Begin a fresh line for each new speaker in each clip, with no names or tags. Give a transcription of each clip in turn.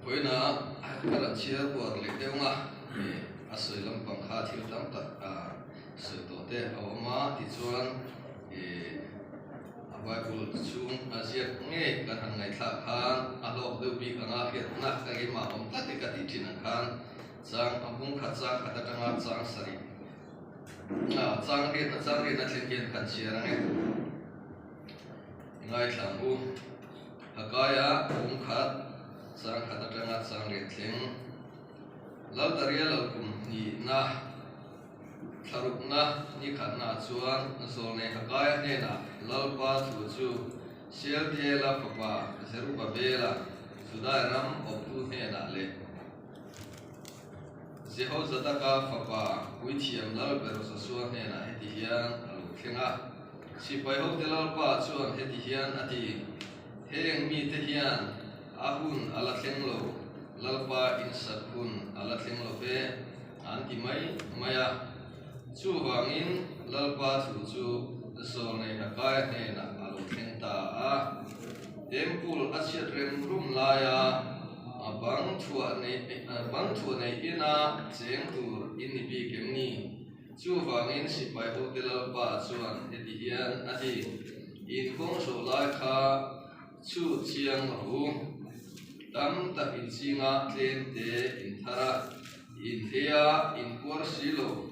Vawiina ka rawn chhiar uar leh deuh nga a sawi lampang kha thil tam tak a sawi tawh te a awm a tichuan ih a bible chhung a ziak ngei kan han ngaihthlak khan a hlawk deuh bik anga hriatna ka keimah awm tlat e ka tih thin ang khan chang a bung khat chang khat atanga chang sarih chang riatna chang riatna thleng hian kan chhiar ang e i ngaithla ang u. A kaia bung khat, chang khat atanga chang riat thleng. Laldaria lo kum hnihna, thlarukna ni khatnaah chuan Zawlnei Hakaia hnenah Lalpa thu chu Shealtiela fapa Zerubabela, Judai ram awptu hnenah leh Jehozadaka fapa Puithiam Lalber Josua hnenah heti hian a lo thleng a. Sipai hote Lalpa chuan heti hian a ti, Heng mite hian a hun a la thleng lo, Lalpa insak hun a la thleng lo ve, an ti mai mai a. Chuvangin Lalpa thu chu Zawlnei Hakaia hnenah a lo thleng ta a. Temple a chhiat rem rum laia a bang thuah nei ina cheng tur i ni bik em ni? Chuvangin sipai hote Lalpa chuan heti hian a ti, In kawng zawh lai kha chu chiang rawh u. Tam tak inzinga tlem te in thar a, in thei a, in puar si lo,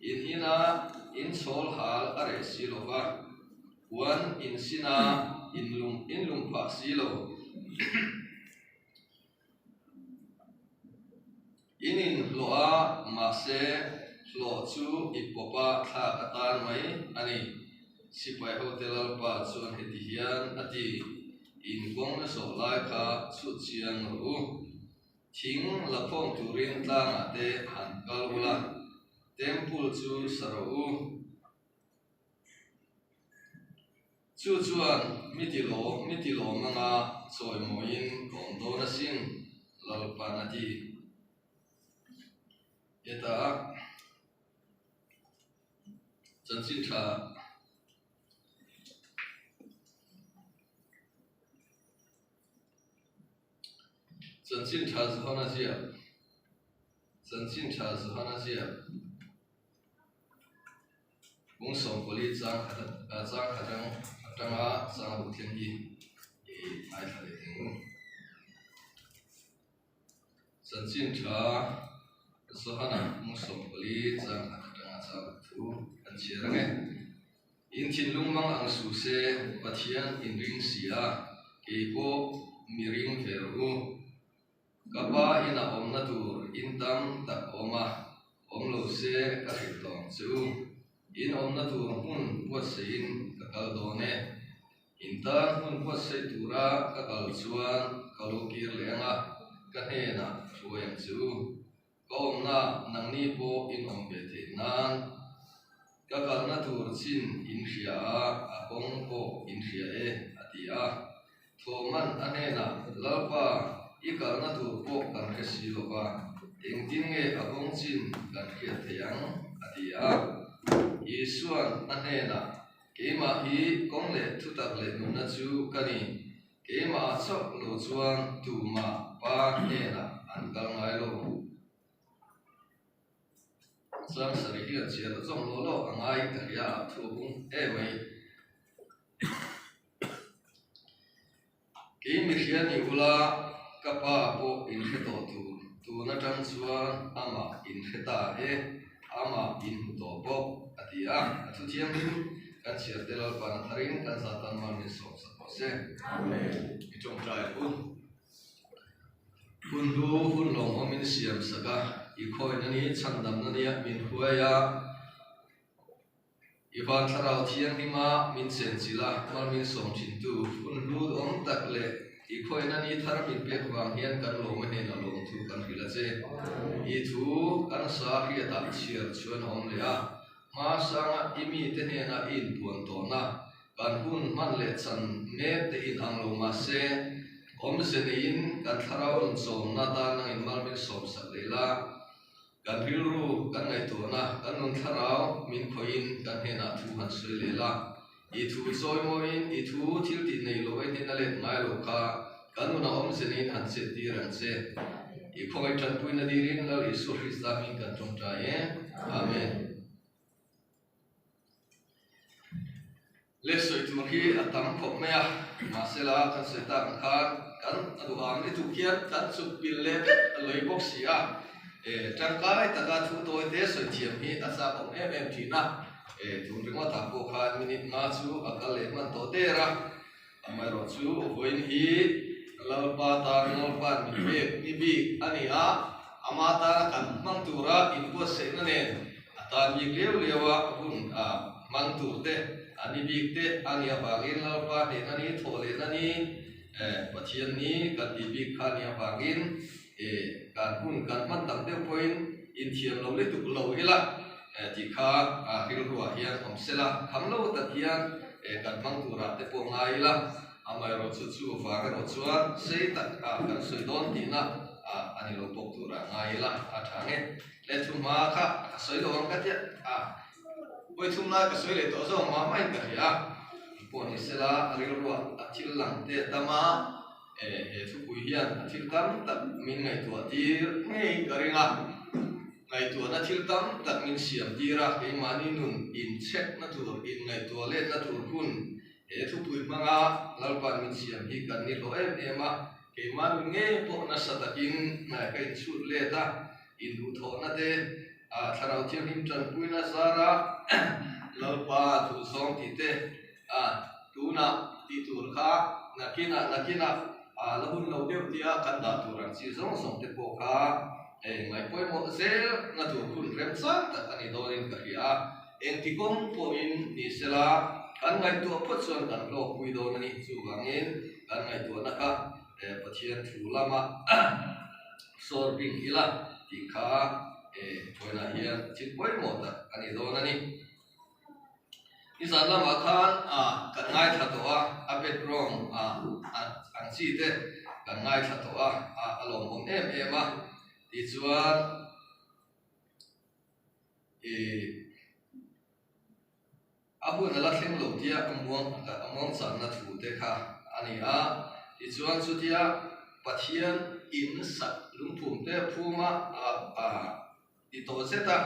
in ina in chhawl hal a reh si lo va, puan in sin a, in lung in lung phah si lo. In inhlawh a, mahse hlawh chu i pawp a thlak atan mai a ni. Sipai hote Lalpa chuan heti hian a ti, In kawng na zawh lai kha chhut chiang rawh u. Thing la khawm turin tlangah te han kal ula, Temple chu sa rawh u. Chu chuan mi ti lawm, mi ti lawm anga chawi mawiin ka awm dawn asin, Lalpan a ti. Hetah chanchin tha Chanchin tha Johana ziak, Chanchin tha Johana ziak. Kung 40 chang khat chang khat atang atanga chang ruk thleng hi i ngaithla leh thei ang. Chanchin tha Johana kung 40 chang khat atanga chang ruk thu kan chhiar ang e. In thinlung mang ang suh se Pathian in ring si a, kei pawh mi ring ve rawh u. Ka pa in a awmna tur in tam tak awm a, awm lo se ka hrilh tawh ang che u. In awmna tur hmun buatsaih in ka kal dawn e. In tan hmun buatsaih tura ka kal chuan ka lo kir leh ang a, ka hnenah ka hruai ang che u. Ka awmna nangni pawh in awm ve theih nan ka kalna tur chin in hria a, a kawng pawh in hria e, a ti a. Thawhman a hnenah, Lalpa, i kalna tur pawh kan hre si lo va, engtin nge a kawng chin kan hriat theih ang? a ti a. Isua'n a hnenah, Keimah hi kawng leh thutak leh nunna chu ka ni. Keimah chauh lo chuan tumah Pa hnenah an kal ngai lo. Chuan sarih hian chhiar zawng law law a ngai ka hria a, thu a bung em mai. Kei mi hria ni ula, ka pa pawh in hre tawh tur, tun atang chuan amah in hre ta e, amah in hmu tawh bawk, a ti a. A thu thianghlim kan chhiar te Lalpan a tharin kan zatan mal min sawm sak tawh se. I tawngtai ang u. Hun hlu hun lawmawm in siam sak a, i khawina ni chhandamna nia min hruai a. I van thlarau thianghlim a min chenchilh a, mal min sawm thintu hun hlu awm tak leh i khawihna ni thar min pek vang hian kan lawm a hnenah lawmthu kan hrilh a che. I thu kan sa hriatah chhiar chuan a awm leh a, hma sanga i mite hnena i inpuan tawhna kan hun hman leh chan mek te in ang lo mahse awmze neiin kan thlarau nun chawmna tan nangin mal min sawm sak leh la. Kan rilru, kan ngaihtuahna, kan nun thlarau min khawihin kan hnenah thu han sawi leh la. I thu chawi mawiin i thu thil tih nei lo e hnen a let ngai lo kha kan nunah awm awmze neiin han chet tir ang che. I khawngaih tanpuina dilin Lal Isua Krista hming kan tawngtai e. Amen. Le sawi tur hi a tam khawp mai a, mahsela kan sawi tak ang khan kan a duham lutuk hian kan chuk pil leh vek a lawi bawk si a, e tangkai taka thu tawi te sawi thiam hi a chak awm em em thin a, e tun ringawtah pawh khan minute nga chu a kal leh hman tawh der a, amaherawhchu vawiin hi Lalpa tan Lalpa'n min pek ni bik a ni a, ama tana kan hmang tura inbuatsaihna nen A tan bik liau liau a hun a hmang tur te, a ni bik te a nih avangin Lalpa hnehna ni, thawh lehna ni, Pathian ni kan tih bik kha a nih avangin kan hun kan hman tam deuh pawhin inthiam lo lutuk lo ila tih kha rilruah hian awm sela, kham lo tak hian kan hmang turah te pawh ngai ila, amaherawhchu chu vang erawh chuan sei tak kan sawi dawn tihna a ni lo bawk turah ngai ila a tha nge. Leh thu hma kha ka sawi lo ang ka tia a, pawi thum lai ka sawi leh tawh zawk mah mahin ka hria a, pawh ni sela a rilruah a thil lang te a tam a, e he thupui hian a thil tam tak min ngaihtuah tir ngei ka ring a, ngaihtuahna thil tam tak min siam tir a, keimahni nun inchhekna tur, inngaihtuah letna tur hun he thupui hmanga Lalpa'n min siam hi kan ni hlawh em em a, keimah nun ngei pawh nasa takin ka inchhut let a. Induhthawhna te, Thlarau Thianghlim tanpuina zara Lalpa duhzawng tih te, tunah tih tur kha nakinah nakinah la hun lo deuh tia kan dah tur ang chi zawng zawng te pawh kha ngaih pawimawh zel na tur hun remchang tak a ni dawnin ka hria a. Engti kawng pawhin ni sela kan ngaihtuah phawt chuan kan hlawkpui dawn a ni. Chuvangin kan ngaihtuahna kha Pathian thu lama Sawr bing ila tih kha e vawiinah hian thil pawimawh tak a ni dawn a ni. Nizan lamah khan kan ngaithla tawh a, a background ang chi te kan ngaithla tawh a, a lawmawm em em a. Tichuan e. A hun a la thleng lo tia a muang a muang chakna thu te kha a ni a. Tichuan chutia Pathian in sak lungphum te phuma a ti tawh zet a,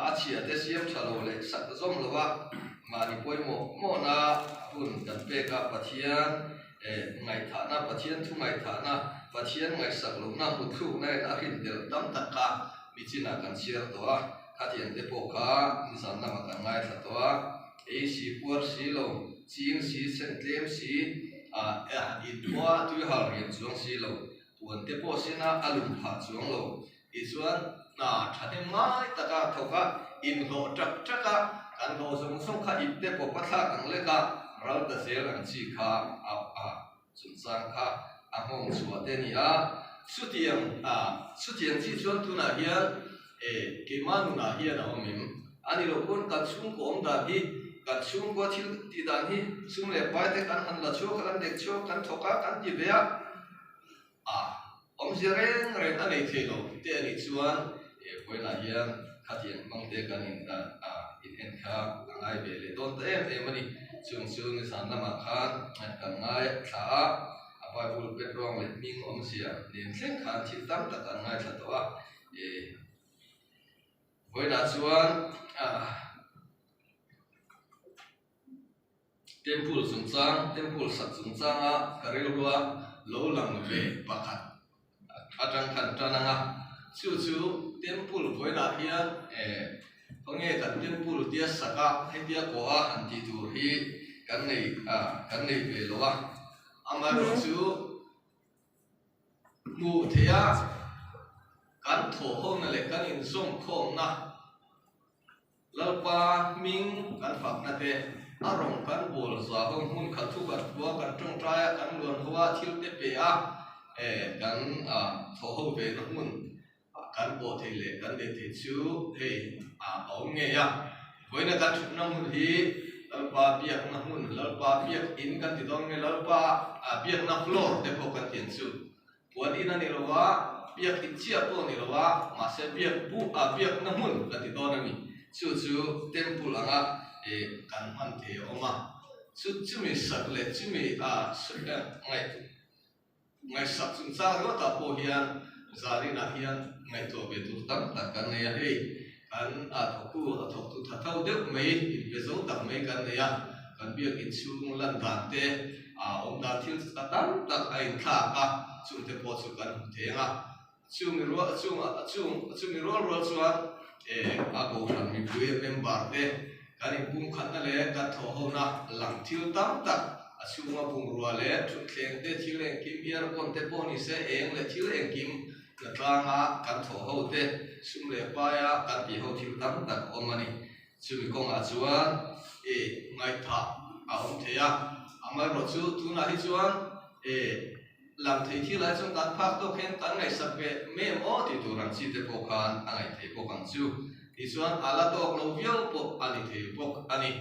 a chhia te siam tha lo leh sak zawm lo a, mahni pawimawh mawhna hun kan pek a, Pathian ngaihthahna, Pathian thu ngaihthahna, Pathian ngaihsak lohna mutthlukna in a hrin tel tam tak kha michinah kan chhiar tawh a. Khatiang te pawh kha nizan lamah kan ngaithla tawh a, ei si puar si lo, ching si, sen tlem si, ah inkhua tui hal riam chuang si lo, puan te pawh sina a lum phah chuang lo tichuan hna thahnem ngai taka thawk a, inhlawh tak tak a, kan hlawh zawng zawng kha ip te pawp a thlak ang lek a, ral ta zel ang chi kha a chungchang kha a nghawng chhuah te a ni a, chutiang ah chutiang chi chuan tunah hian eh keimah nunah hian a awm em? A ni loh pawn kan chhungkaw awm dan hi, kan chhungkua thil tih dan hi sum leh pai te kan han la chhuak a, kan dek chhuak, kan thawk a, kan ti ve a, ah awmzia reng reng a nei thei lo te a nih chuan eh vawiinah hian khatiang hmang te kan in ah in en kha a ngai ve leh dawn ta em em a ni. Chung chu nizan lamah khan kan ngaithla a, a Bible background leh hming awmzia nen thleng khan thil tam tak an ngaithla tawh a, eh vawiinah chuan ah Temple chungchang, Temple sak chungchanga ka rilrua lo lang ve pakhat atang khan tan ang a, chu chu Temple vawiinah hian eh khawnge kan Temple tia sak a hetia kawh a han tih tur hi kan nei ah kan nei ve lo a, amaherawhchu hmuh theih a kan thawhhawmna leh kan inzawmkhawmna. Lalpa hming kan fakna te, a rawng kan bawl zahawm hmun khat thu kan thua, kan tawngtai a, kan luan ho a, thil te pe a, kan thaw ho ve na hmun kan pawh thei leh kan neih theih chu hei a awm ngei a. Vawiina kan thutna hmun hi Lalpa biakna hmun, Lalpa biak in kan ti dawn nge, Lalpa biakna floor te pawh kan ti ang chu. Puan in a ni lo a, biak in chiah pawh a ni lo a, mahse biak bu ah biakna hmun ka ti dawn a ni. Chu chu temple anga ih kan hman thei a awm a, chu chumi sak leh chumi ah ngaih Ngaihsak chungchang ringawtah pawh hian zaninah hian ngaihtuah ve tur tam tak kan nei a, hei kan a thawktu a thawktu tha tho deuh mai inpe zo tak mai kan nei a, kan biakin chhung lan dan te a awm dan thil a tam tak a inthlak a, chungte pawh chu kan hmu thei ang a. Chumi rual chung chung chumi rual rual chuan eh a kohhran mipui member te kan inpumkhatna leh kan thawhhona lang thil tam tak a chhunga bungrua leh thutthleng te thil engkim earcon te pawh ni se eng leh thil engkim hnatlanga kan thawhho te sum leh paia kan tihho thil tam tak awm a ni. Chumi kawngah chuan eh ngaihthah a awm thei a, amaherawhchu tunah hi chuan eh Lang thei thil ai chuan kan phak tawk hian kan ngaihsak ve mai em aw tih tur ang chi te pawh khan a ngaih thei bawk ang chu. Tichuan a la tawk lo viau pawh a ni thei bawk a ni.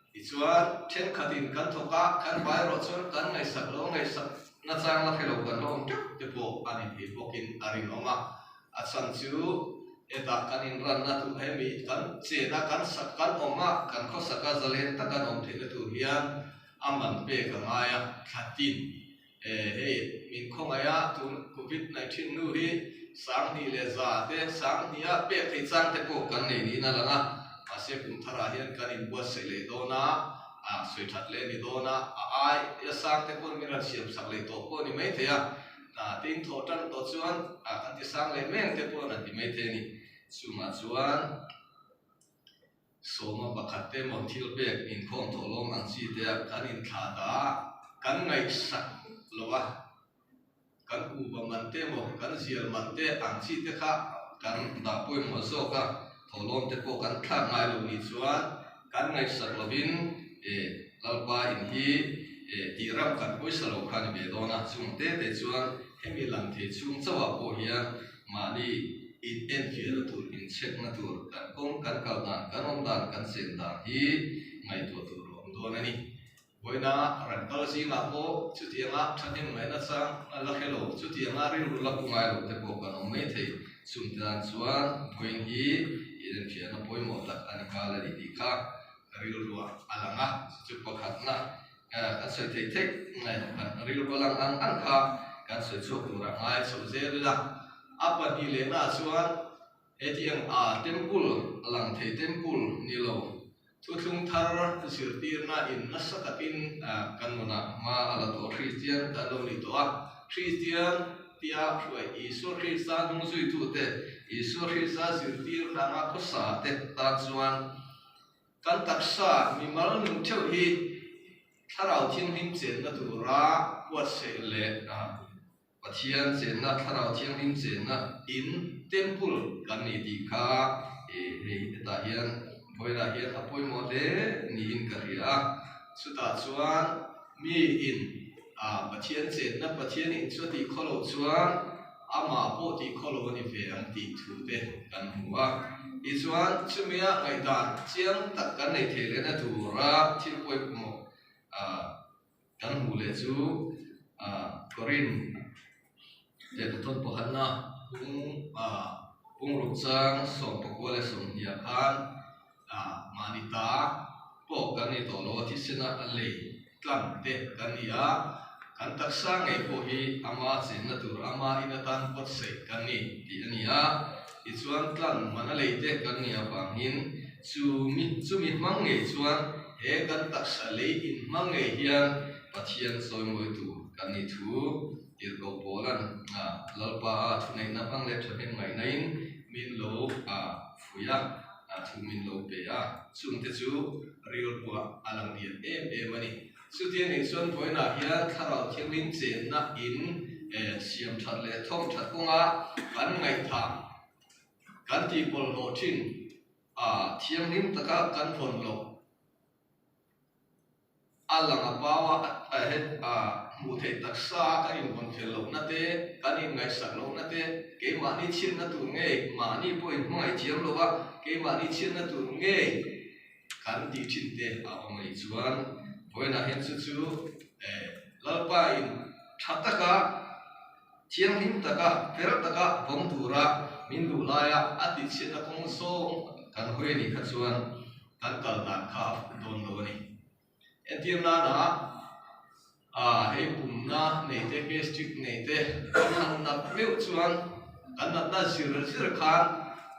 Tichuan thenkhatin kan thawk a, kan vai erawh chuan kan ngaihsak lo ngaihsak nachang la hre lo kan la awm teuh te pawh a ni thei bawkin a rinawm a. A chhan chu hetah kan inranna tur hemi kan chena kan sak kan awm a, kan khawsaka zalen taka an awm theihna tur hian a man pek a ngai a, thlatin. Eh hei min khawngaih a tun covid 19 nu hi 2000 leh 100 te 2000 a pek theih chang te pawh kan nei niin a lang a, mahse kum tharah hian kan inbuatsaih leh dawn a, ah sawi that leh a ni dawn a, a ai a sang te pawn min rawn siam sak leh tawh pawh a ni maithei a, ah tin thawh tan tawh chuan ah kan ti sang leh meng te pawh an ti maithei a ni, chungah chuan. Sawma pakhat te maw thil pek inkhawm thawh lawm ang chi te a kan inthlah ta a, kan ngaihsak lo a, kan kuhva man te maw kan zial man te ang chi te kha kan dah pawimawh zawk a, thawh lawm te pawh kan thlak ngai lo nih chuan kan ngaihsak lovin e Lalpa in hi e tih ram kan pawisa lo kha ni ve dawn a, chung te te chuan hemi lang thei chhung chauh ah pawh hian mahni In enfiahna tur, inchhekna tur, kan kawng, kan kal dan, kan awm dan, kan chen dan hi ngaihtuah tur a awm dawn a ni. Vawiina ran kal zingah pawh chutianga thahnem ngaihna chang a la hre lo, chutianga rilru la pu ngai lo te pawh kan awm mai thei. Chungte tan chuan vawiin hi in enfiahna pawimawh tak a ni nghal a ni tih kha ka rilruah a lang a, chu chu pakhatna kan sawi theih theih kan rilru a lang ang ang kha kan sawi chhuak turah ngai chho zel ila. A pahnih lehnaah chuan hetiang a temple lang thei temple ni lo thuthlung thar zirtirna in nasa takin kan nunah hma a la tawh Kristian kan lo ni tawh a, Kristian tia hruai Isua Krista hnung zuitute Isua Krista zirtirna anga khawsa te tan chuan Kan taksa mimal nun theuh hi Thlarau Thianghlim chenna tura buatsaih leh Pathian chenna, Thlarau Thianghlim chenna in temple kan ni tih kha hei hetah hian vawiinah hian a pawimawh hle niin ka hria a. Chutah chuan mi in Pathian chenna, Pathian in chu a tih khaw loh chuan Amah pawh tih khaw lo a ni ve ang tih thu te kan hmu a. Tichuan, chumia ngaihdan chiang tak kan neih theih lehna tura thil pawimawh kan hmuh leh chu Korin lehkhathawn pakhatna pung pungruk chang 14 leh 20 khan mahni ta pawh kan ni tawh lo a, thisena a lei tlang te kan ni a, kan taksa ngei pawh hi ama chenna tur ama in atan buatsaih kan ni tih a ni a, tichuan tlang man a lei te kan nih avangin chumi chumi hmang ngei chuan he kan taksa lei in hmang ngei hian Pathian chawimawi tur kan nih thu Tirhkoh Paula'n Lalpa a thuneihna hmang leh thahnem ngaihnain min lo fuih a, thu min lo pe a, chungte chu rilruah a lang lian em em a ni. Chutia nih chuan vawiinah hian Thlarau Thianghlim chenna in siam that leh thawm that kawnga kan ngaihthah kan tihpawlhlawh thin a, thianghlim taka kan vawn loh A lang a pau a, a hmuh theih taksa a kan invawn fel lohna te, kan inngaihsak lohna te, keimahni chhiatna tur ngei, mahni pawh inhmangaih thiam lo a, keimahni chhiatna tur ngei kan tih thin te a awm a nih chuan vawiinah hian chu chu Lalpa in tha taka, thianghlim taka, fel taka vawng tura min duh laia a tihchhiatna kawng zawng kan hawi a nih kha chuan kan kal dan kha a fuh dawn lo a ni. Entir nana Hei pumna nei te, gastric nei te kan han nat meuh chuan kan natna zir zir khan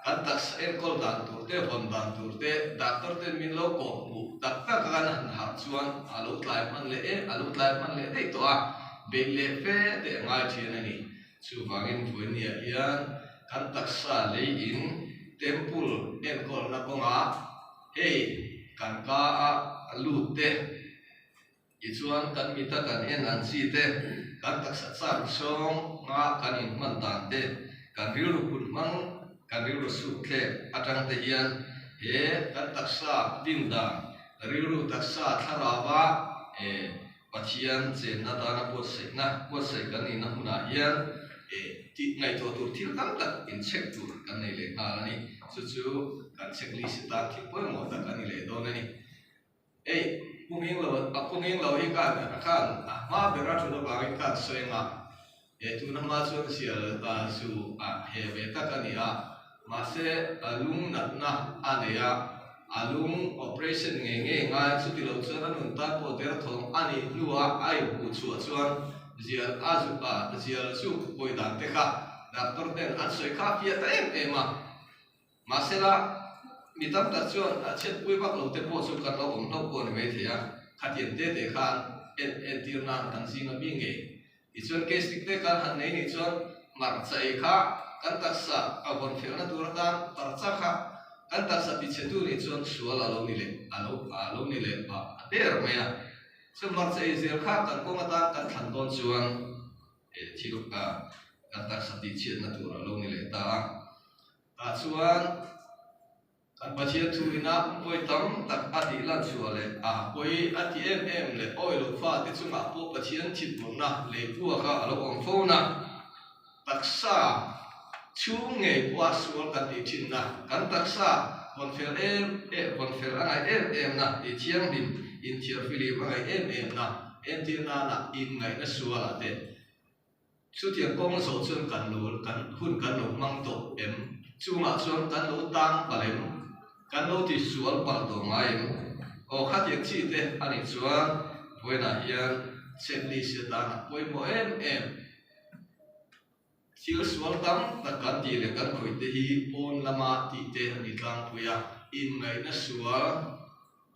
kan taksa enkawl dan tur te, vawn dan tur te doctor ten min lo kawh hmuh tak tak a kan han harh chuan a lo tlai hman leh em, a lo tlai hman leh daih tawh a, beih leh fe te a ngai thin a ni. Chuvangin vawinia hian kan taksa leiin temple enkawlna kawngah hei kan ka a lut te, Tichuan, kan mita kan en ang chi te, kan taksa chak zawnga kan inhman dan te, kan rilru put hmang, kan rilru suk thlek atang te hian he kan taksa din dan, rilru taksa thlarauva e Pathian chenna tana buatsaihna, buatsaih kan nihna hmunah hian e tih ngaihtuah tur thil tam tak inchhek tur kan nei leh nghal a ni. Chu chu kan checklist atan thil pawimawh tak a ni leh dawn a ni. Ei, Pu Ngenglo, a Pu Ngenglo hi khan khan a hma ber a thut avangin khan sawi anga, he tuna hma chuan zial zu a he ve tak a ni a, mahse a lung natna a nei a, a lung operation ngei ngei ngai chuti lo chuan a nun tan pawh derthawng a nih hnua a inhmuh chhuah chuan zial a zu a zial chu pawi dan te kha doctor ten an sawi kha fiah ta em em a. Mahsela, mi tam tak chuan a chhiatpui vak lo te pawh chu kan lo awm hlauh pawh a ni maithei a, khatiang te te khan en entir nan kan zing a mi ngei. Tichuan case dik te kan han nei nih chuan hmarcha ei kha kan taksa a vawn felna tur atan hmarcha kha kan taksa tichhetu nih chuan sual a lo ni leh a lo a lo ni leh a der mai a. Chu hmarcha ei zel kha kan kawng atan kan thlan dawn chuan he thil kha kan taksa tihchhiatna tur a lo ni leh ta a. Tah chuan kan Pathian thu ina pawi tam tak a tih lan chhuah leh a pawi a ti em em leh awi lo fate chungah pawh Pathian thitmurna lei pua kha a lo awm fo na. Taksa chhung ngei pawha sual kan tih thinna, kan taksa vawn fel em em vawn fel a ngaih em em na, tih thianghlim inthiarfilim a ngaih em em na, entir nana inngaihna sualah te Chutiang kawng zawh chuan kan lo kan hun kan lo hmang tawh em? Chungah chuan kan lo tang palh em? Kan lo ti sual palh tawh ngai em? Aw khatiang chi te a nih chuan vawiinah hian checklist atana pawimawh em em. Thil sual tam tak kan tih leh kan khawih te hi pawn lama tih te a ni tlangpui a, inngaihna sual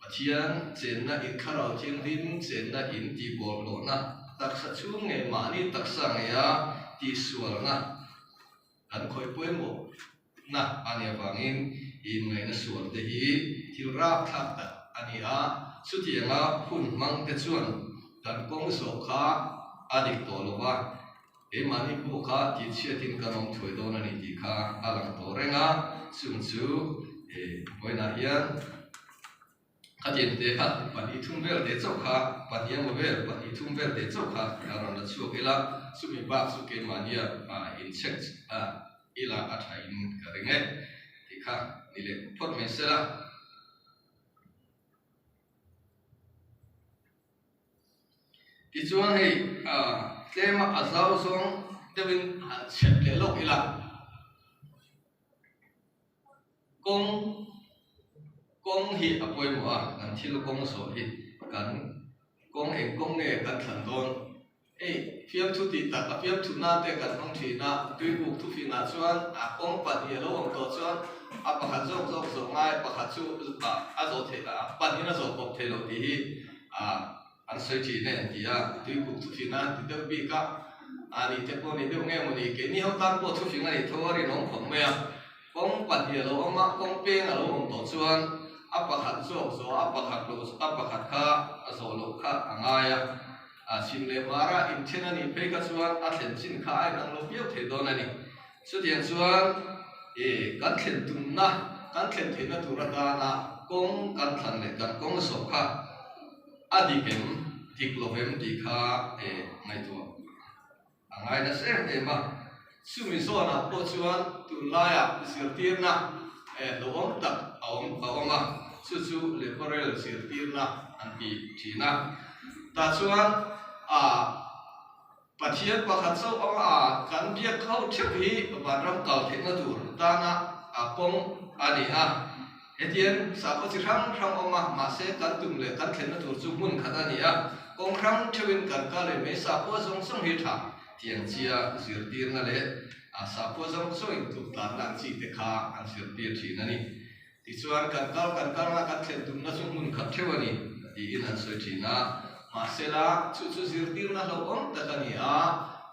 Pathian chenna in thlarau thianghlim chenna in tih bawlhhlawhna taksa chhung ngei mahni taksa ngeia tihsualna kan khawih pawimawhna a nih avangin inngaihna sual te hi thil rapthlak tak a ni a, chutianga hun hmang te chuan kan kawng zawh kha a dik tawh lo va. Keimahni pawh kha tihchhiatin kan awm thuai dawn a ni tih kha a lang tawh reng a, chung chu he vawiinah hian khatiang te kha 2 3 vel te chauh kha, pahnih emaw vel, pahnih thum vel te chauh kha a rawn la chhuak ila, chumi bak chu keimahnia incheck ila a thain ka ring e tih kha ni leh phawt mai sela. Tichuan hei tlema a zau zawng deuhin han chhiat leh lawk ila, kawng kawng hi a pawimawh a, kan thil kawng zawh hi kan kawng eng kawng nge kan thlan dawn. Hei fiamthu tih tak a fiamthu nan te kan hmang thin a, tuibuk thufingah chuan a kawng pahnih a lo awm tawh chuan a pakhat zawk zawk zawh ngai pakhat chu a zawh theih a pahnihin a zawh pawp theih loh tih hi an sawi thin e an ti a, tuibuk thufing a an ti deuh bik a, a nih te pawh a ni deuh nge mawni keini ho tan pawh thufing a nih tho a rinawm khawp mai a, kawng pahnih a lo awm a, kawng peng a lo awm tawh chuan a pakhat zawk zawh a pakhat loh a pakhat kha a zawh loh kha a ngai a. A chhim leh hmara inthen a nih phei kha chuan a thlen chin kha a inang lo viau thei dawn a ni. Chutiang chuan i kan thlen tumna, kan thlen theihna tur atana kawng kan thlan leh kan kawng zawh kha a dik em, dik lo em tih kha i ngaihtuah a ngai nasa em em a. Chumi zawnah pawh chuan tunlaiah zirtirna hlauhawm tak a awm a awm a, chu chu Leporel zirtirna an ti thin a. Tah chuan ah Pathian pakhat chauh anga ah kan biak ho theuh hi vanram kal theihna tur tana a kawng a ni a. Hetiang sakhaw chi hrang hrang awm a, mahse kan tum leh kan thlenna tur chu hmun khat a ni a. Kawng hrang theuhin kan kal leh mai sakhua zawng zawng hi tha tiang chia zirtirna leh a sakhua zawng zawngin tluk tlanna ang chi te kha an zirtir thin a ni. Tichuan kan kal kan kalna kan thlen tumna chu hmun khat theuh a ni tiin an sawi thin a. Mahsela chu chu zirtirna hlauhawm tak a ni a,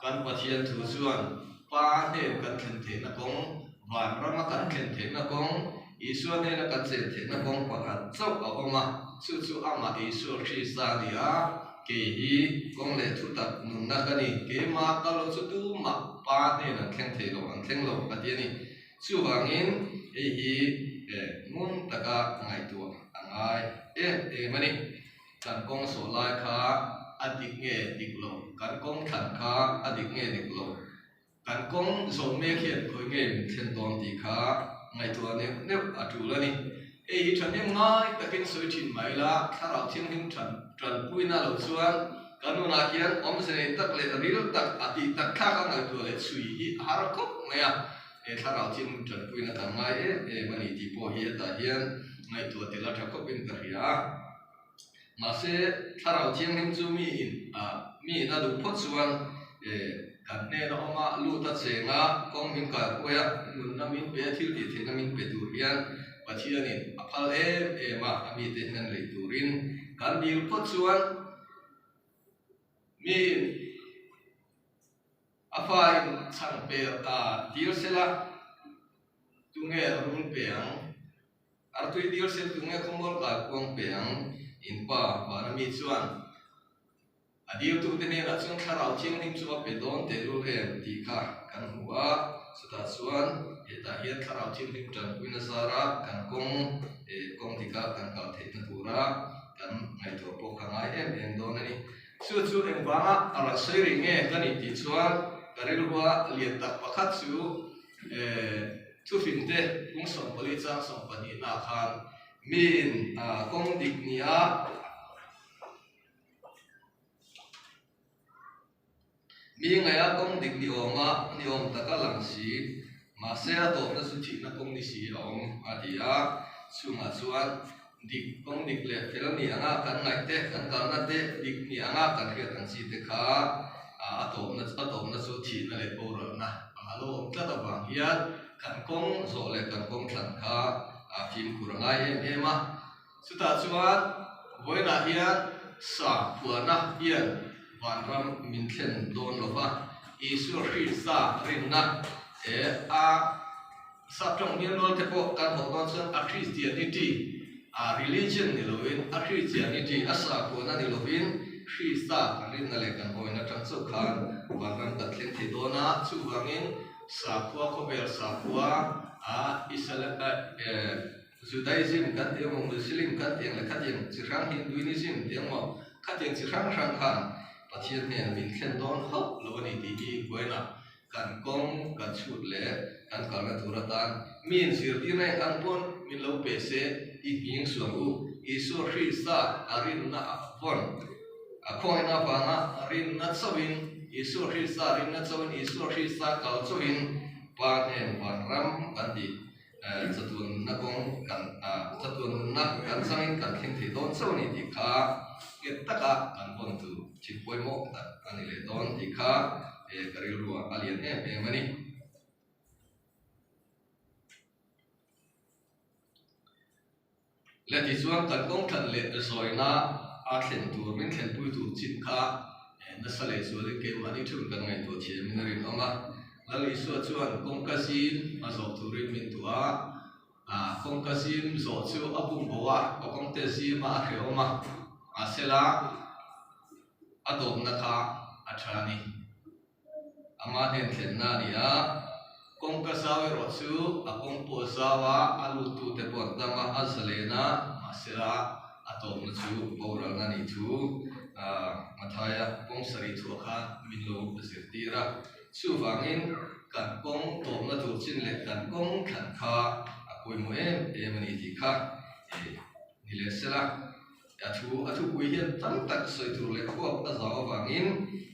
kan Pathian thu chuan Pa hnen kan thlen theihna kawng, vanrama kan thlen theihna kawng, Isua hnena kan chen theihna kawng pakhat chauh a awm a, chu chu amah Isua Krista a ni a, kei hi kawng leh thutak nunna ka ni, keimah ka lo chu tumah Pa hnen an thleng thei lo, an thleng lo a ti a ni. Chuvangin hei hi ngun taka ngaihtuah a ngai em em a ni. Kan kawng sawh lai kha a dik nge dik lo, kan kawng thlan kha a dik nge dik lo, kan kawng zawh mek hian khawi nge min thlen dawn tih kha ngaihtuah neuh neuh a tul a ni. Hei hi thahnem ngai takin sawi thin mai la, Thlarau Thianghlim than tanpuina lo chuan kan nunah hian awmze nei tak leh ril tak a tih tak thlak a ngaihtuah leh chhui hi a har khawp mai a. He Thlarau Thianghlim tanpuina kan ngai em em a ni tih pawh hi hetah hian ngaihtuah tel a tha khawpin ka hria a. Mahse, Thlarau Thianghlim chu mi in mi in a duh phawt chuan kan hnen a awm a, lut a cheng a, kawng min kai huai a, nunna min pe a, thil tih theihna min pe tur hian Pathianin a phal em em a, a mite hnen lei turin kan dil phawt chuan mi in a fa in chhang pe dil sela tunge a rul pe ang? Artui dil sel tu nge khawmual kai kuang pe ang in pa vana mi chuan a dil tu te hnenah chuan thlarau thianghlim chu a pe dawn tehlul em tih kha kan hmu a, chutah chuan hetah hian thlarau thianghlim tanpuina zara kan kawng eh kawng dika kan kal theihna tura kan ngaihtuah pawh kha ngai em em dawn a ni. Chu chu engvanga a rawn sawi rih nge ka nih tih chuan ka rilrua lian tak pakhat chu eh Thufingte kung 14 chang 12 nah khan miin kawng dik nia mi ngaia kawng dik ni awma ni awm taka lang si mahse a tawpna chu thihna kawng ni si a awm a ti a, chungah chuan dik kawng dik leh fel ni anga kan ngaih te kan kalna te dik ni anga kan hriat ang chi te kha a tawpna a tawpna chu thihna leh boralna a lo awm tlat avang hian kan kawng zawh leh kan kawng thlan kha a fimkhur a ngai em em a. Chutah chuan vawiinah hian sa phuahna hian vanram min thlen dawn lo va, Isua Krista rinna he a Saptawng hniamrual te pawh kan hawh dawn chuan a Christianity, a religion ni lovin a Christianity, a sakhuana ni lovin Krista kan rinna leh kan awina atang chauh khan vanram kan thleng thei dawn a, chuvangin sakhua khawvel sakhua a Judaism kan tih emaw Muslim kan tih ang leh khatiang chi hrang Hinduinism tih ang emaw khatiang chi hrang hrang khan Pathian hnenah min thlen dawn hauh lo a ni tih hi buaina Kan kawng kan chhut leh kan kalna tur atan mi inzirtir reng ang pawn min lo pe se i hming suang u. Isua Krista a rinna a vawn. A khawngaihna avanga rinna chauhin, Isua Krista rinna chauhin, Isua Krista kal chauhin Pa hnen vanram kan tih chatuan nunna kawng kan chatuan nunna kan changin kan thleng thei dawn chauh a ni tih kha nghet taka kan vawn tur thil pawimawh tak a ni leh dawn tih kha ka rilruah a lian em em a ni. Le tichuan kan kawng thlan leh zawina a thlen tur min thlenpui tur chin kha nasa leh zualin keimahni theuhin kan ngaihtuah thiamin a rinawm a. Lal Isua chuan kawngka zim a zawh turin min duh a, kawngka zim zawh chu a bum bo a, a kawngte zima a hrehawm a, mahsela a tawpna kha a tha a ni. Ama hnen thlenna a ni a, kawngka zau erawh chu a kawng pawh a zau a, a luttute pawh an tam a, a zalen a, mahsela a tawpna chu boralna a nih thu Mathaia kawng sarih thuah khan min lo zirtir a. Chuvangin kan kawng tawpna tur chin leh kan kawng thlan kha a pawimawh em em a ni tih kha ni leh sela. A thu a thupui hian tam tak sawi tur leh huap a zau avangin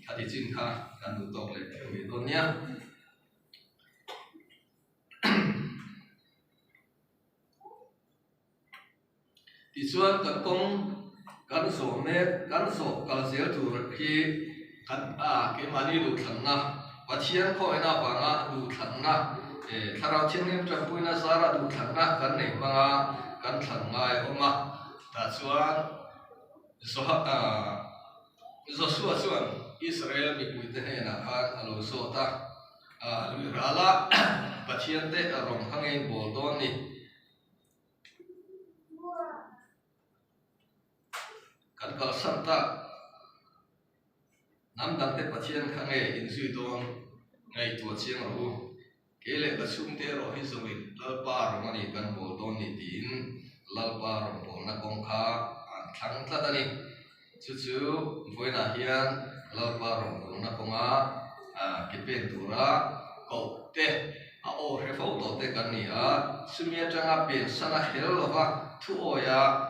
khati chin kha kan duh tawk leh mai dawn nia. Tichuan kan kawng Kan zawh mek, kan zawh kal zel tur hi kan keimahni duhthlanna, Pathian khawina avanga duhthlanna, Thlarau Thianghlim tanpuina zara duhthlanna kan nei hmanga kan thlan ngai a awm a. Tah chuan Joshua chuan Israel mipuite hnenah khan a lo zawt a, lui rala Pathiante rawng kha ngei bawl dawn ni. Kan kalsan tak hnam dangte Pathian kha nge inzui dawn ngaihtuah chiang rawh u. Kei leh ka chhungte erawh hi zawngin Lalpa rawng a ni kan bawl dawn ni tiin Lalpa rawngbawlna kawng kha an thlang tlat a ni. Chu chu vawiinah hian Lalpa rawngbawlna kawnga ke pen tura koh te, a aw hre fo tawh te kan ni a, chumi atanga pensan a hel lova thu awia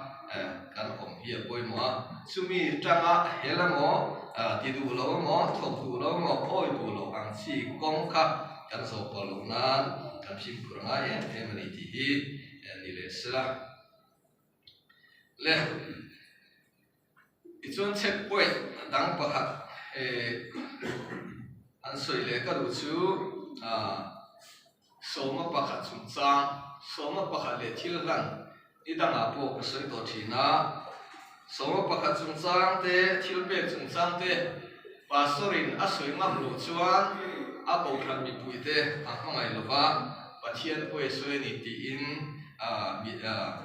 kan awm hi a pawimawh a, chumi tanga hel emaw, ti duh lo emaw, thawk duh lo emaw, awi duh lo ang chi kawng kha kan zawh pawh loh nan kan fimkhur a ngai em em a ni tih hi ni leh sela. Le, tichuan check point dang pakhat an sawi leh ka duh chu sawma pakhat chungchang, sawma pakhat leh thil hlan ni dangah pawh ka sawi tawh thin a, sawma pakhat chungchang te, thil pek chungchang te pastor in a sawi ngam loh chuan a kohhran mipui te a hmangaih lova Pathian pawi a sawi a ni tiin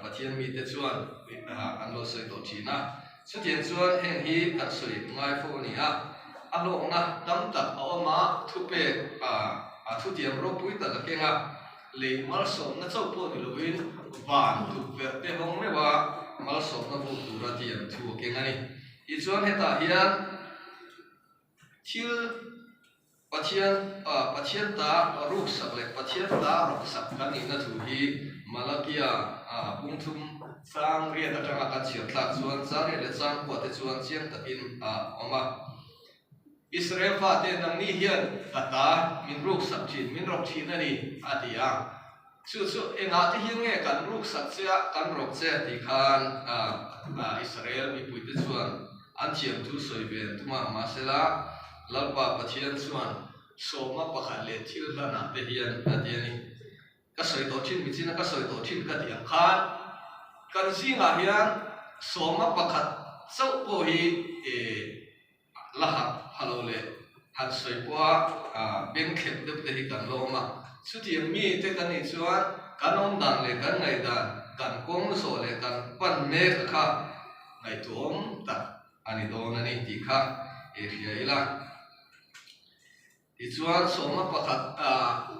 Pathian mite chuan an lo sawi tawh thin a. Chutiang chuan heng hi kan sawi ngai fo a ni a, a hlawkna tam tak a awm a, thupek a thutiam ropui tak a keng a, lei malsawmna chauh pawh ni loin van tukverh te hawng meuh a malsawmna vuk tura tiam thu a keng a ni. Tichuan hetah hian thil Pathian Pathian ta ruksak leh Pathian ta rawksak kan nihna thu hi Malakia pungthum chang riat atanga kan chhiar thlak chuan chang riat leh chang kua te chuan chiang takin a awm a. Israel fate nangni hian ka ta min ruksak thin, min rawk thin a ni, a ti a. Chu chu engah te hian nge kan ruksak che a, kan rawk che tih khan Israel mipuite chuan an thiam thu sawi ve an tum a, mahsela Lalpa Pathian chuan sawma pakhat leh thil hlanah te hian a ti a ni. Ka sawi tawh thin michina ka sawi tawh thin ka tih ang khan kan zingah hian sawma pakhat chauh pawh hi La harh pha lo leh han sawi pawha beng thlep deuh te hi kan la awm a. Chutiang mi te kan nih chuan kan awm dan leh kan ngaihdan, kan kawng zawh leh kan pan mek a kha ngaihtuahawm tak a ni dawn a ni tih kha i hria ila. Tichuan, sawma pakhat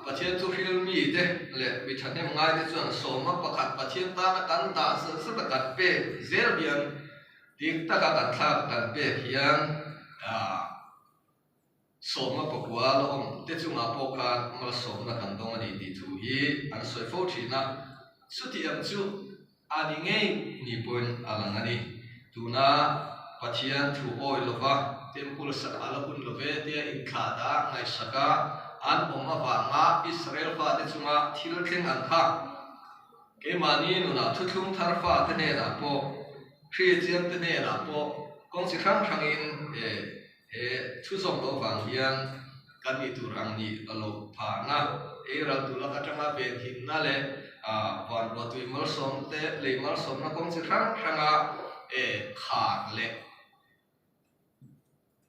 Pathian thu hril mite leh mi thahnem ngaite chuan sawma pakhat Pathian tana kan dah zat zata kan pek zel hian dik taka kan thlak kan pek hian sawma pakua la awm te chungah pawh khan malsawmna kan dawng a ni tih thu hi an sawi fo thin a. Chuti ang chu A ni ngei ni pawhin a lang a ni. Tuna Pathian thu awi lova Temple sak a la hun love tia inthlah dah ngaihsak a an awm avanga Israel fate chunga thil thleng ang kha keimahni nunah thuthlung thar fate hnenah pawh Kristiante hnenah pawh kawng chi hrang hrangin He thu zawm loh vang hian kan nih tur ang nih a loh phahna, ei ral tur lak atanga venhimna leh van ruahtui malsawm te, lei malsawmna kawng chi hrang hranga khar leh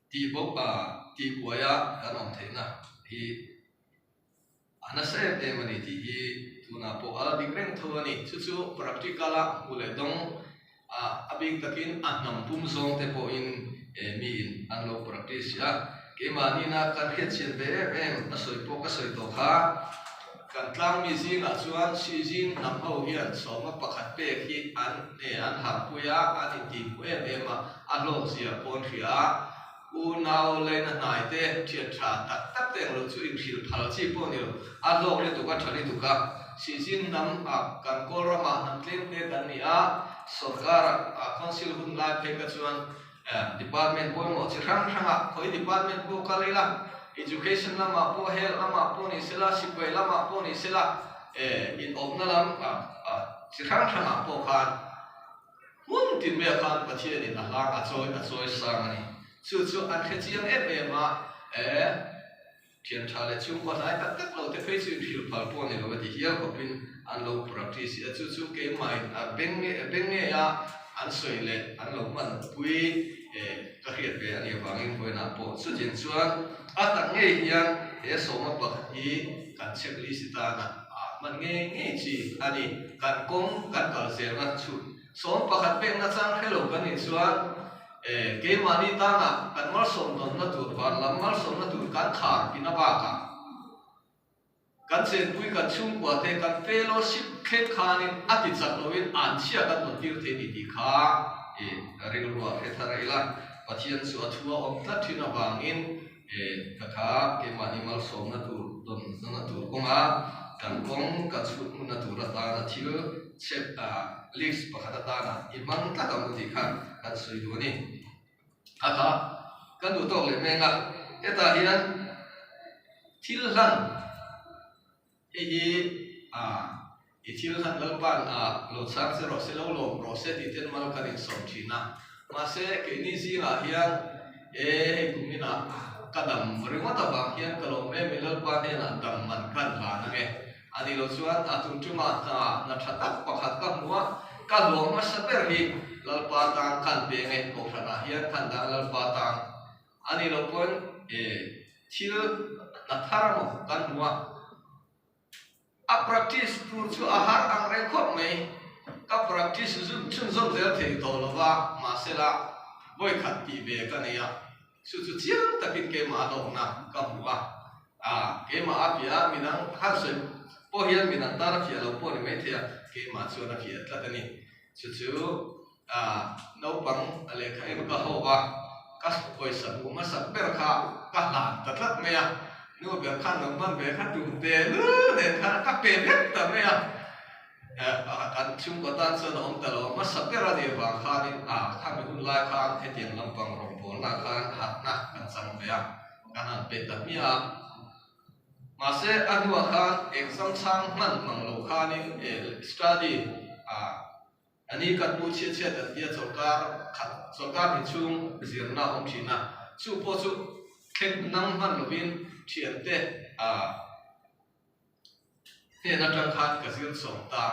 tih bawk tih buaia kan awm theihna hi A nasa em em a ni tih hi tunah pawh a la dik reng tho a ni. Chu chu practical a hmu leh dawng a, a bik takin a hnam pum zawng te pawhin miin an lo practice a. Keimahniina kan hriatchhiat ve em em a sawi pawh ka sawi tawh kha. Kan tlangmi zingah chuan Sizin hnam ho hian sawma pakhat pek hi an an harhpui a, an intihhmuh em em a, a hlawkzia pawh an hria a. Unau laina hnai te, thian tha tak tak te englo chu inhrilh phal chi pawh ni lo. A hlawk lutuk a, tha lutuk a. Sihzin hnam ah kan kawl ramah hnam tlem te kan ni a, sorkar ah council hun lai phei kha chuan department pawimawh chi hrang hrang ah khawi department pawh kal ila, education lamah pawh, health lamah pawh ni sela, sipai lamah pawh ni sela, inawpna lam chi hrang hrang ah pawh khan. Hmun tin maiah khan Pathianin a hlang a chawi a chawi sang a ni. Chu chu an hre chiang em em a, e, thian tha leh chhungkaw hnai tak tak lo te phei chu inhrilh phal pawh a ni lo e ti hial khawpin an lo practice a, chu chu keimahin a beng nge beng ngei a an sawi leh an lo hman pui e ka hriat ve a nih avangin vawiinah pawh chutiang chuan a tak ngei hian he sawma pakhat hi kan checklist tana a hman ngei ngei chi a ni. Kan kawng kan kal zelna chhut 11 pekna chang hre lo kan nih chuan e keimahni tana kan malsawm dawnna tur van lam malsawmna tur kan khar pina bakah kan chenpui kan chhungkua te kan fellowship thleng khanin a ti chak loin an chhia kan dawn tir thei ni tih kha e rilruah hre thar ila Pathian chu a thu a awm tlat thin avangin He ka kha keimahni malsawmna tur dawnna tur kawnga kan kawng kan chhut hmunna tur atana thil chep list pakhat atana i hmang tlat ang u tih kha kan sawi duh a ni. A kha kan duh tawk leh meng a, hetah hian thil hlan Hei hi a i thil khan Lalpa'n a lo chhang che rawh se, lo lawm rawh se tih ten mal kan insawm thin a. Mahse, keini zingah hian e hei kum inah ka dam ringawt avang hian ka lawm em i Lalpa hnenah dam man khan hlan ang e. A nih loh chuan a tum tumah hna hna tha tak pakhat ka hmu a, ka hlawm hmasa ber hi Lalpa tan khan peng e, Kohhranah hian khan dang Lalpa tan A nih loh pawn e thil hna thar emaw kan hmu a, a practice tur chu a har ang reng khawp mai. Ka practice chhunzawm zel thei tawh lo va, mahsela vawikhat tih ve ka nei a, chu chu chiang takin keimah a hlawkna ka hmu a, a keimah a fiah a, midang han sawi pawh hian midang tan a fiah lo pawh ni maithei a, keimah chuan a fiah tlat a ni. Chu chu A naupang a lehkha en ka hawk a, ka pawisa hmuh hmasak ber kha ka hlan ta tlat mai a, nu ber khan lo hman ve kha tum te lu nen khan ka pe vek ta mai a, kan chhungkaw tan chuan a awm ta lo a, hmasa ber a nih vang khanin a khami hun lai khan hetiang lampang rawngbawlna khan hatna kan chang ve a, kan han pe ta hmiah a. Mahse a hnuah khan exam chhang hman mang lo khanin study a. A ni kan hmuh chhiat chhiat an tia chawlhkar khat chawlhkar hnih chhung zirna a awm thin a, chu pawh chu thleng nang hman lovin thiante ah hnen atang khan ka zir chawm ta.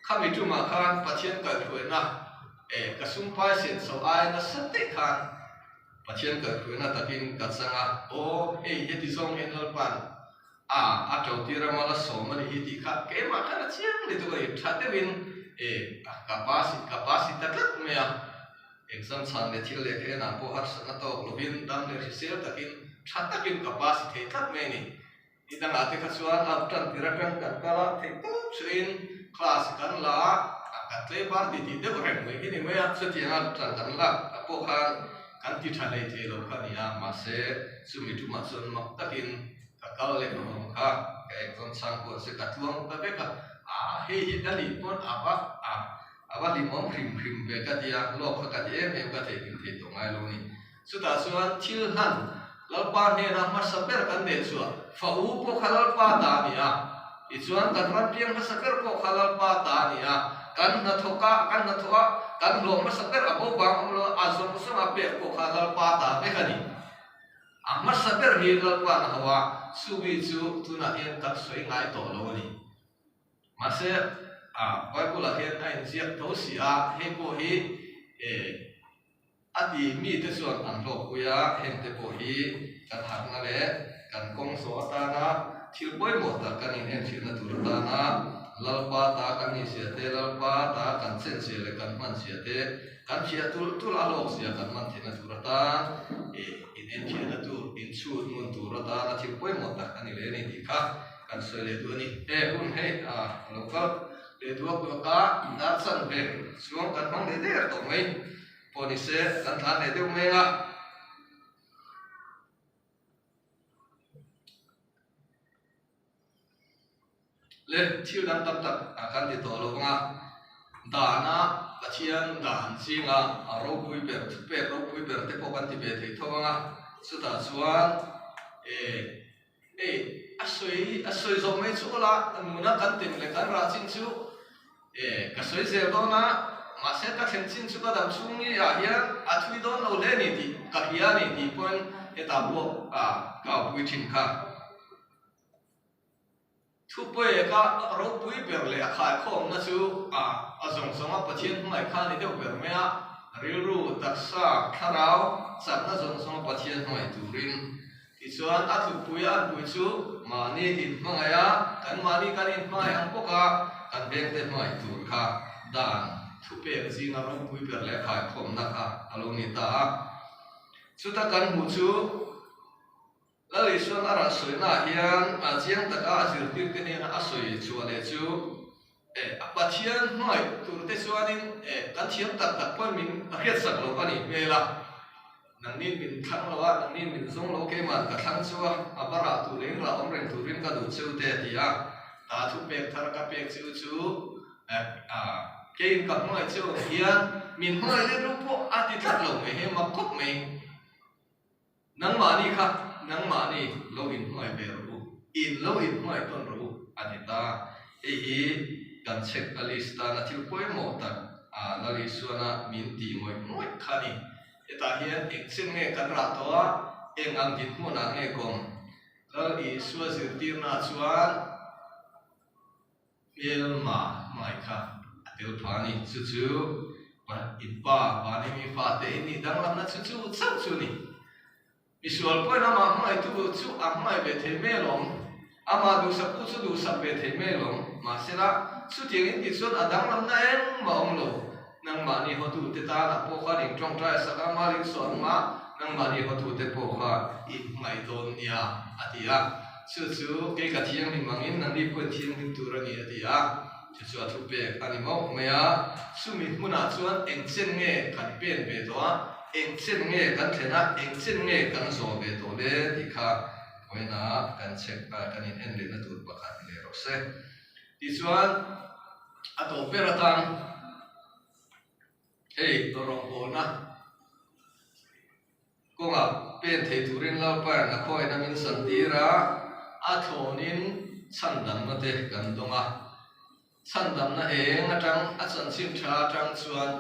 Khami tumah khan Pathian kaihhruaina eh ka sumpai sen chho aia nasa daih khan Pathian kaihhruaina takin ka chang a, aw hei heti zawng hian Lalpa'n A, a to tir a mal a sawm a nih hi tih kha keimah khan a chiang lutuk a ni. Tha deuhin e ka pass ka pass ta tlat mai a, exam chhan leh thil leh khenah pawh harsatna tawk lovin dam leh hrisel takin tha takin ka pass thei tlat mai a ni. Ni dangah te kha chuan a tan tir atang kan kal a, theih tawp suihin class kan la a, kan tlei bar ti tih deuh reng mai hi ni mai a, chutianga tan kan lak pawh khan kan ti tha hlei thei lo kha a ni a, mahse chumi tumah chuan mak takin Ka kal leh ka awm kha ka exam chhang pawh se ka tluang ta vek a, ah hei hi ka nih pawn a va ah a va hlimawm hrim hrim ve ka ti a, lawk kha ka ti em em ka theihnghilh thei tawh ngai lo a ni. Chutah chuan thil hlan Lalpa hnena hmasa ber kan neih chhuah fa u pawh kha Lalpa ta a ni a, tichuan kan ram piang hmasa ber pawh kha Lalpa ta a ni a, kan hnathawk a kan hnathawh a kan hlawh hmasa ber a bo vang awm lo a zawng zawng a pek pawh kha Lalpa ta vek a ni. A hmasa ber hi Lalpa'n a hau a, chumi chu tunah hian kan sawi ngai tawh lo a ni. Mahse, a Bible-ah hian a inziak tho si a, hei pawh hi e a ti mite chuan an hlawkpui a, hengte pawh hi kan harhna leh kan kawng zawh atana thil pawimawh tak kan inenfiahna tur atana Lalpa ta kan nihzia te, Lalpa ta kan chenzia leh kan hmanzia te Kan fiah tulh tulh a hlawk zia kan man theihna tur atan ih in enfiahna tur, inchhut ngun tur atana thil pawimawh tak a ni leh a ni tih kha kan sawi leh duh a ni. He hun hei a lo kal leh duak duak a, dar chan ve chuang kan hmang leh der tawh mai pawh ni se kan tlan leh deuh meng a. Le thil dang tam tak kan ti tawh lo vang a, dana Pathian dan zinga a ropui ber thupek ropui ber te pawh kan ti ve thei tho vang a, chutah chuan e hei a sawi a sawi zawh mai chu awla nuna kan tem leh kan rah chin chu e ka sawi zel dawn a. Mahse ka thlen chin chu ka dam chhung ni ah hian a thui dawn lo hle ni tih ka hria a ni tih pawhin hetah pawh ka aupui thin kha. Thupeka ropui ber leh a khaikhawmna chu a zawng zawng a Pathian hmangaih kha a ni deuh ber mai a, rilru, taksa, thlarau, chakna zawng zawng a Pathian hmangaih turin. Tichuan a tlukpui a anpui chu mahni inhmangaih a, kan mahni kan inhmangaih ang bawk a, kan vengte hmangaih tur kha dan thupek zinga ropui ber leh a khaikhawmna kha a lo ni ta a. Chuta kan hmuh chu. Lal Isuan a rawn sawinaah hian chiang taka a zirtirte hnena a sawi chhuah leh chu a Pathian hmangaih turte chuanin kan thiam tak tak pawhin min hriatsak lo a nih hmel a. Nangnin min thlang lo a, nangnin min zawng lo keimah ka thlang chu a, a va rah tur leh in rah awm reng turin ka duh cheu te a ti a. Ta thu pek thar ka pek cheu chu keiin ka hmangaih cheu ang hian min hmangaih let ru pawh a ti tlat lo mai, hei mak khawp mai. Nangmahni kha nangmahni lo inhnuai ve rawh u, in lo inhnuai tawn rawh u a ti ta. Hei hi kan check a list tana thil pawimawh tak a Lal Isuana min tih ngawih ngawih kha a ni. Hetah hian eng chen nge kan rah tawh a, eng ang dinhmunah nge kawm? Lal Isua zirtirna chuan Hmelma hmai kha a tel pha a ni. Chu chu in pa Vanimi fate in nih danglamna chu chu chauh chu a ni. Misual pawhin amah hmaitu chu a hmai ve thei mai alawm, amah duhsaktu chu duhsak ve thei mai alawm. Mahsela, chutiang in tih chuan a danglamna engmah a awm lo. Nangmahni hotute tan a pawh khan in tawngtai a sak a, mal in sawh ang a, nangmahni hotute pawh kha in hmangaih dawn nia, a ti a. Chu chu kei ka thianghlim angin nangni pawhin thianghlim tur a ni, a ti a. Chu chu a thupek a ni mauh mai a. Chumi hmunah chuan eng chen nge kan pen ve tawh a, eng chen nge kan thlen a, eng chen nge kan zawh ve tawh le tih kha vawiinah kan check a, kan in en lehna tur pakhat ni leh rawh se. Tichuan, a tawp ber atan hei rawngbawlna kawngah pen thei turin Lalpain a khawiin a min santir a, a thlawnin chhandamna te kan dawng a. Chhandamna eng atang a chanchin tha atang chuan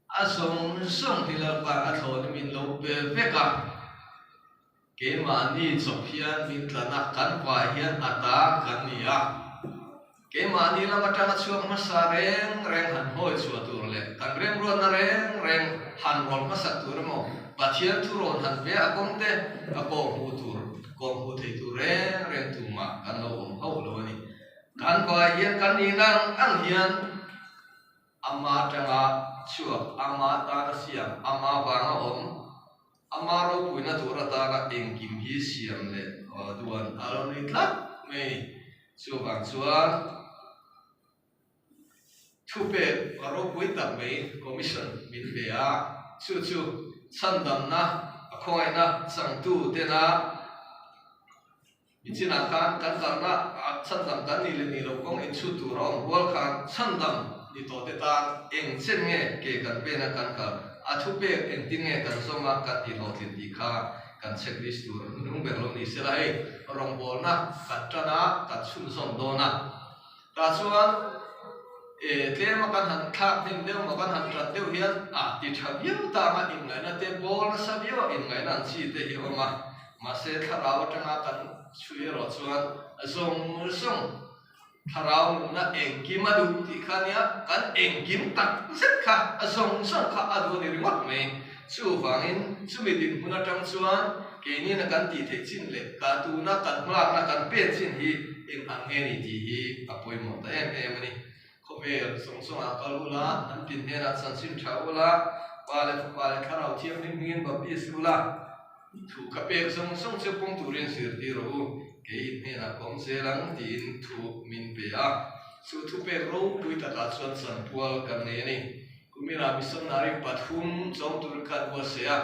A zawng zawng hi Lalpa'n a thlawhna min lo pe vek a, keimahni chawp hian min tlan a, kan vai hian a ta kan ni a. Keimahni lam atanga chhuak hmasa reng reng han hawi chhuah tur leh kan remruatna reng reng han rawn hmasak tur emaw, Pathian thurawn han ve a kawng te a kawng hmuh tur, kawng hmuh thei tur reng reng tumah kan lo awm hauh lo a ni. Kan vai hian kan nihna ang ang hian. Ama atanga chhuak, ama tana siam, ama vanga awm, ama ropuina tur atana engkim hi siam leh duan a lo ni tlat mai a ni. Chuvang chuan thupek ropui tak mai Commission min pe a, chu chu chhandamna, a khawngaihna changtu tena, Nichinah khan kan kalna ah chhandam kan nih leh nih loh kawng inchhut tur a awm rual khan chhandam ni tawh te tan eng chen nge ke kan pen a kan kal, a thupek engtin nge kan zawm a kan tih hlawhtlin tih kha kan checklist tur hnung ber lo ni sela hei rawngbawlna kan tan a kan chhunzawm dawn a. Tah chuan e tlem a kan han thlak hnem deuh maw kan han tan deuh hian a ti tha viau tang a inngaihna te bawl nasa viau a inngaihna ang chi te hi a awm a, mahse thlarau atanga kan chhui erawh chuan zawng zawng thlarau nunna engkim a duh tih kha nia kan engkim tak zet kha a zawng zawng kha a duh a ni ringawt mai. Chuvangin chumi dinhmun atang chuan keinina kan tih theih chin leh ka tuna kan hmalakna kan pen chin hi eng ang nge ni tih hi a pawimawh ta em em a ni. Khawvel zawng zawngah kal ula, an tin hnenah chanchin tha ula, Pa leh Fapa leh Thlarau Thianghlim hmingin baptis ula, thu ka pek zawng zawng chu pawng turin zirtir rawh u, kei in hnenah ka awm zel ang tiin thu min pe a. Chu thupek ropui takah chuan chanpual kan nei a ni. Kumina missionary pathum chawm turin khan buatsaih a,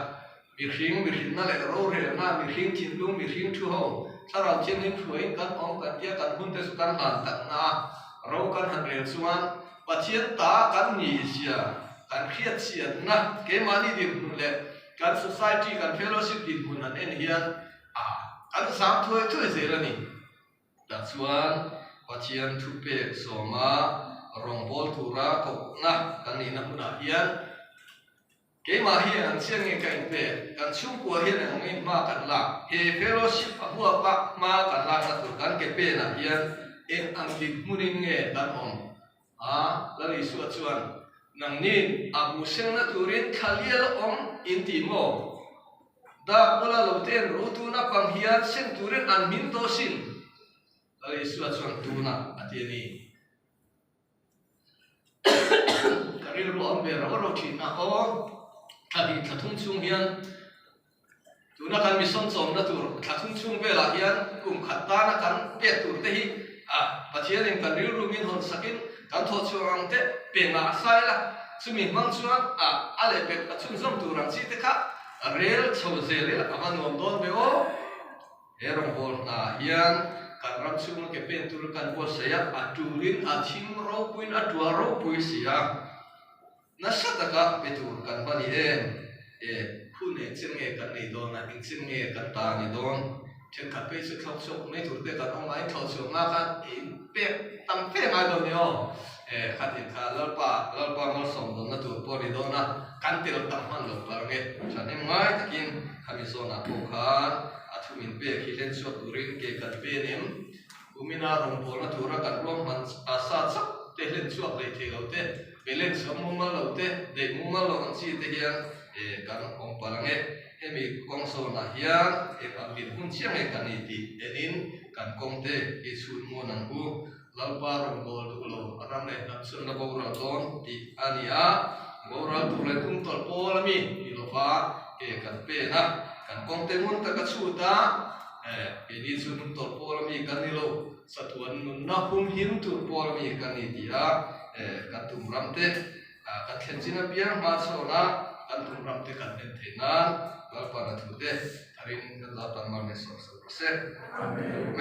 mihring mihrinna leh rorelna, mihring thinlung, mihring thu ho, thlarau thianghlim hruaiin kan awm kan tia kan hun te chu kan hlan tak na a, ro kan han rel chuan Pathian ta kan ni zia kan hriatchianna keimahni dinhmun leh kan society kan fellowship dinhmun han en hian a kan zam thuai thuai zel a ni. Tah chuan Pathian thupek sawma Rawngbawl tura kohna kan nihna hmunah hian keimah hi ang chian nge ka inpek, kan chhungkua hian eng angin hma kan lak, he fellowship a huapa hma kan lakna tur kan ke penah hian eng ang dinhmunin nge kan awm a? Lal Isua chuan, Nangnin a bu sengna turin thla lial awm in ti maw? Dak bula lo ten ru tuna pang hian seng turin an hmin tawh sin. Lal Isua chuan tunah a ti a ni. Ka rilru a awm ve rauh rauh thin a, aw thla hnih thla thum chhung hian tuna kan mission chawmna tur thla thum chhung velah hian kum khat tana kan pek tur te hi a Pathianin kan rilru min hawn sakin kan thawh chhuah ang te pe ngah sai la, chumi hmang chuan a a lehpek a chhunzawm tur ang chi te kha rel chho zel ila a va nuam dawn ve aw. He rawngbawl hna hian kan ram chhunga ke pen tur kan buatsaih a, a tulin a thim ropuiin a tuah ropui si a, nasa taka pe tur kan va ni em? E, hun engchen nge kan nei dawn a, engchen nge kan ta ni dawn? Thenkhat phei chu thlawk chhuak mai tur te kan awm a, in thlawh chhuak nga khan in pek tam fe ngai dawn ni aw. E, khatin kha Lalpa, Lalpa malsawm dawnna tur pawh a ni dawn a, kan tel tam hman lo palh nge? Thahnem ngai takin Khami zawnah pawh khan a thu min pek hi hlen chhuak turin ke kan pen em? Kumina rawngbawlna tura kan ruahman a sa chak te hlen chhuak hlei thei lo te, balance awm mumal lo te, deih mumal lo ang chi te hian kan awm palh ang e. Hemi kawng zawnah hian eng ang dinhmun chiah nge kan ni tih enin kan kawng te hi chhun ngun ang u. Lalpa rawnbawl duh lo a ram leh hnam chhunna boral dawn tih a ni a, boral tur leh tum tawlh pawl a mi ni lova ke kan pen a, kan kawngte ngun taka chhut a, keini chu hnung tawlh pawl a mi kan ni lo, chatuan nunna humhim tur pawl a mi kan ni tih a, kan tum ram te kan thlen chin apiang hma chhawn a, kan tum ram te kan hlen theih nan Lalpa na thu te tharin kan Lalpan mal min sawm sak rawh se. Amen.